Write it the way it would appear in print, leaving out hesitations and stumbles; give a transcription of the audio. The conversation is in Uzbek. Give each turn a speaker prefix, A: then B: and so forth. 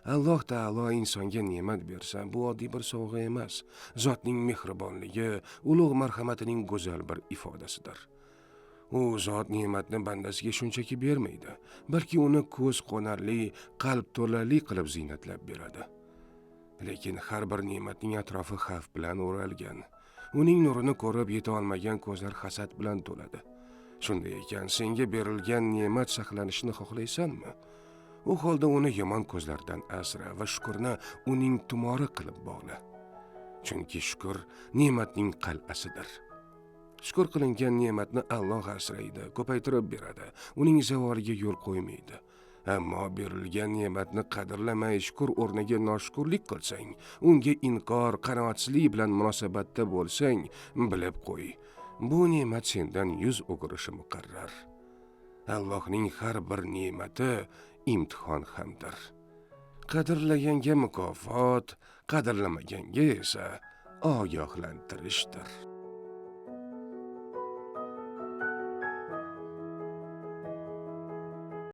A: Alloh taolo insonga ne'mat bersa, bu oddiy bir sovg'a emas, zotning mehribonligi, ulug' marhamatining go'zal bir ifodasidir. U zot ne'matni bandasiga shunchaki bermaydi, balki uni ko'z qo'narli, qalb to'larli qilib ziynatlab beradi. Lekin har bir ne'matning atrofi xavf bilan o'ralgan. Uning nurini ko'rib yeta olmagan ko'zlar hasad bilan to'ladi. Shunday ekan, senga berilgan ne'mat saqlanishini xohlaysanmi? U holda uni yomon ko'zlardan asra va shukrni uning tumori qilib bog'la. Chunki shukr ne'matning qal'asidir. Shukr qilingan ne'matni Alloh asraydi, ko'paytirib beradi, uning zavoliga yo'l qo'ymaydi. Ammo berilgan ne'matni qadrlamay shukr o'rniga noshukrlik qilsang, unga inkor, qanoatsizlik bilan munosabatda bo'lsang, bilib qo'y, bu ne'mat sendan yuz o'girishi muqarrar. Allohning har bir ne'mati imtihon hamdir. Qadrlaganga mukofot, qadrlamaganga esa ogohlantirishdir.